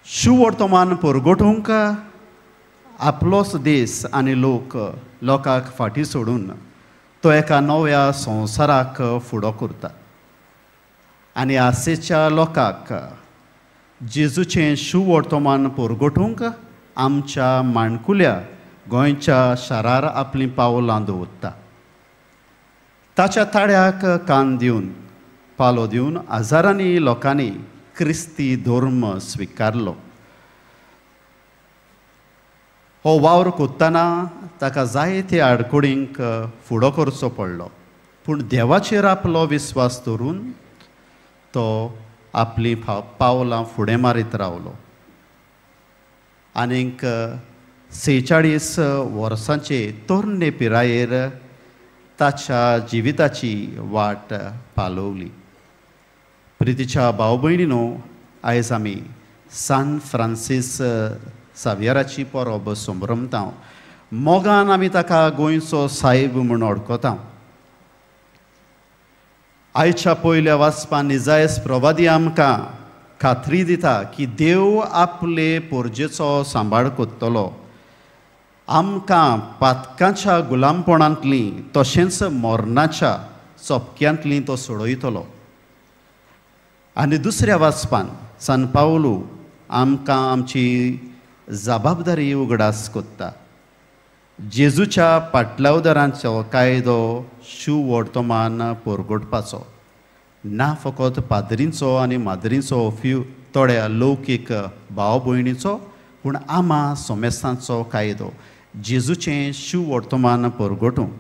शुवर्तमान परगटूंक आपलोच देश आनी लोक लोकांक फाटीं सोडून तो एका नव्या संवसाराक फुडो करता आनी आसेच्या लोकांक जेजूचें शुवर्तमान परगटूंक आमच्या माणकुल्या गोंयच्या शारार आपलीं पावलां दवरता. ताच्या ताळ्याक कान दिवन पालो दिवन हजारांनी लोकांनी क्रिस्ती धर्म स्विकारलो. हो वावर कोत्तना ताका जायते आडकुडींक फुडो करचो पडलो, पूण देवाचेर आपलो विस्वास दवरून तो आपलीं पावलां फुडें मारीत रावलो. आनीक 46 वर्सांचे तरणे पिरायेर ताच्या जिविताची वाट पालवली. प्रितीच्या भाव भयणीनो, आयज आमी सान फ्रांसीस सावियराची परब संभ्रमता. मोगान आमी ताका गोंयचो साहेब म्हूण वळखता. आयच्या पयल्या वाचपान निजायस प्रवादी आमकां खात्री दिता की देव आपले पोरजेचो सांबाळ करतलो. आमकां पातकांच्या गुलामपणांतली तशेंच मरणाच्या चपक्यांतली तो सोडयतलो. आनी दुसऱ्या वाचपान सान पावलू आमकां आमची जबाबदारी उगडास कोत्ता. जेजूच्या पाटलावदारांचो कायदो शुवर्तमान परगटपाचो ना फकत पाद्रींचो आनी माद्रींचो फ्यू थोड्या लौकीक भाव भयणीचो, पूण आमा सोमेस्तांचो कायदो जेजूचें शुवर्तमान परगटूंक.